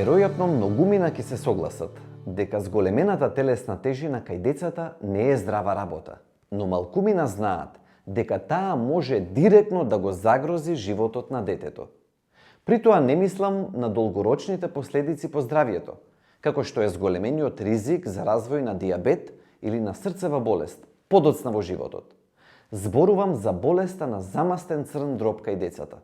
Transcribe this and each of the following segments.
Веројатно многумина ќе се согласат дека зголемената телесна тежина кај децата не е здрава работа, но малкумина знаат дека таа може директно да го загрози животот на детето. При тоа не мислам на долгорочните последици по здравието, како што е зголемениот ризик за развој на диабет или на срцева болест, подоцна во животот. Зборувам за болеста на замастен црн дроб кај децата.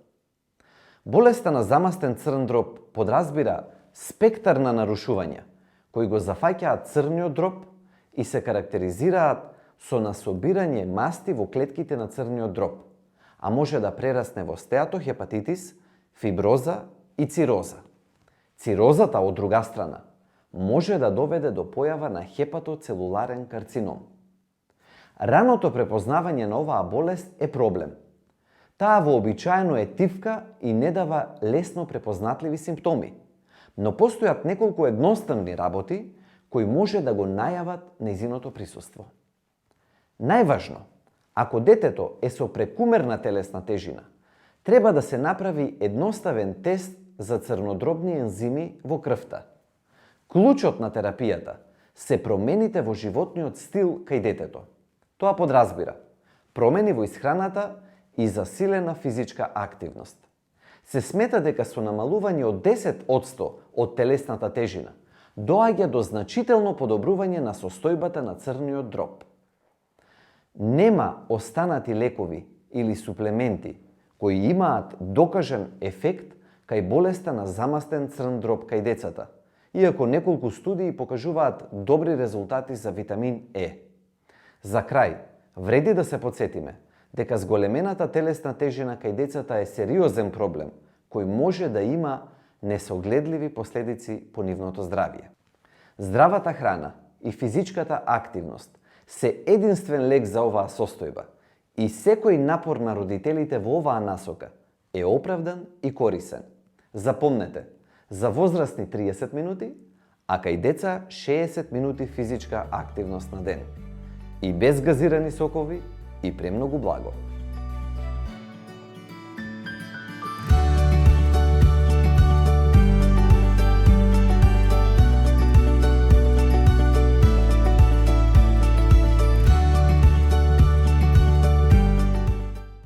Болеста на замастен црн дроб подразбира спектар на нарушувања, кои го зафаќаат црниот дроб и се карактеризираат со насобирање масти во клетките на црниот дроб, а може да прерасне во стеатохепатитис, фиброза и цироза. Цирозата, од друга страна, може да доведе до појава на хепатоцелуларен карцином. Раното препознавање на оваа болест е проблем. Таа вообичаено е тивка и не дава лесно препознатливи симптоми, но постојат неколку едноставни работи кои може да го најават нејзиното присуство. Најважно, ако детето е со прекумерна телесна тежина, треба да се направи едноставен тест за црнодробни ензими во крвта. Клучот на терапијата се промените во животниот стил кај детето. Тоа подразбира промени во исхраната и засилена физичка активност. Се смета дека со намалување од 10% од телесната тежина доаѓа до значително подобрување на состојбата на црниот дроб. Нема останати лекови или суплементи кои имаат докажан ефект кај болеста на замастен црн дроб кај децата, иако неколку студии покажуваат добри резултати за витамин Е. За крај, вреди да се потсетиме дека зголемената телесна тежина кај децата е сериозен проблем кој може да има несогледливи последици по нивното здравје. Здравата храна и физичката активност се единствен лек за оваа состојба и секој напор на родителите во оваа насока е оправдан и корисен. Запомнете, за возрастни 30 минути, а кај деца 60 минути физичка активност на ден. И без газирани сокови, и премногу благо.